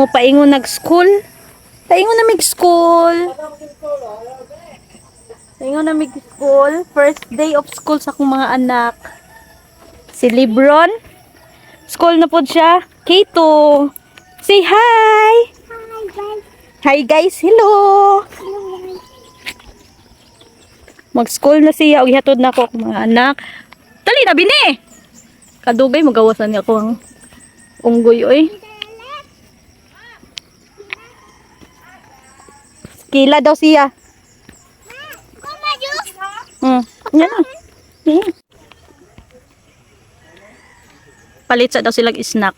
Mo paingon nag-school. Paingon na mig school. Paingon na mig school. First day of school sa akong mga anak. Si Lebron. School na po siya. K2. Say hi! Hi guys, hello! Mag-school na siya, og ihatod na ako akong mga anak. Dali na bini. Kadugay magawasan niya ako ang unggoy oy. Kila daw siya. Yan na. Palit sa daw silang snack.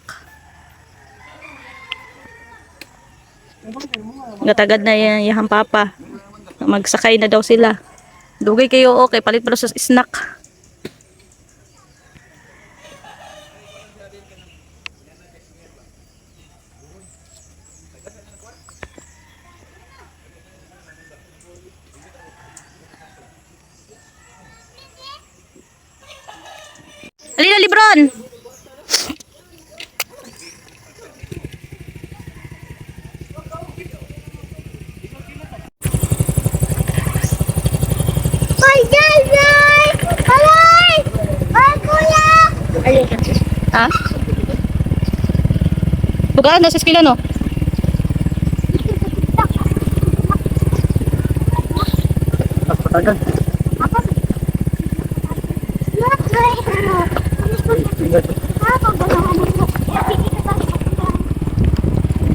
Gatagad na yan yung papa. Magsakay na daw sila. Dugay kayo, okay. Palit pa daw sa snack. Alina, Lebron! Ha? Bukaan na sa eskwela, no?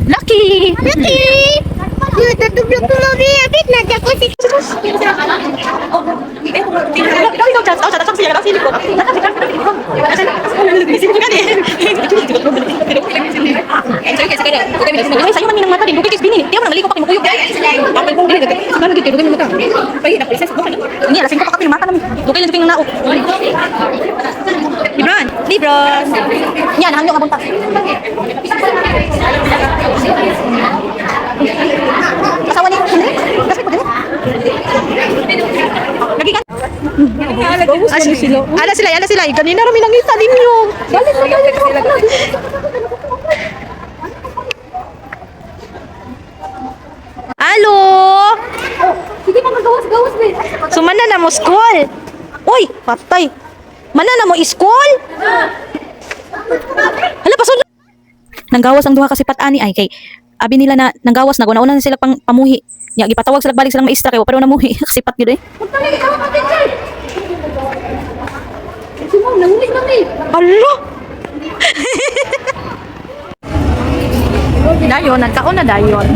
Lucky! Libron! Libron! Yan, hangyo ka bunta. Asawa ni Henry? Kasi ko din. Lagi ka. Sila. Ala sila, ala sila. Kanina rami nangita ninyo. Balik na balik na. Alo! Sige pa magawas-gawas ni. Sumana na mo school. Uy, patay. Mana na mo school? Hala pasunod. Nanggawas ang duha kasi pat-ani ay kay abi nila na nanggawas na una na sila pang pamuhi. Nya gipatawag sila balik silang maestra kay wa pa daw namuhi. Kasipat gyud eh. Magtali ka pa teacher. Si ma'am nangulit na ni. Alo! Dayon, nagkaon na dayon.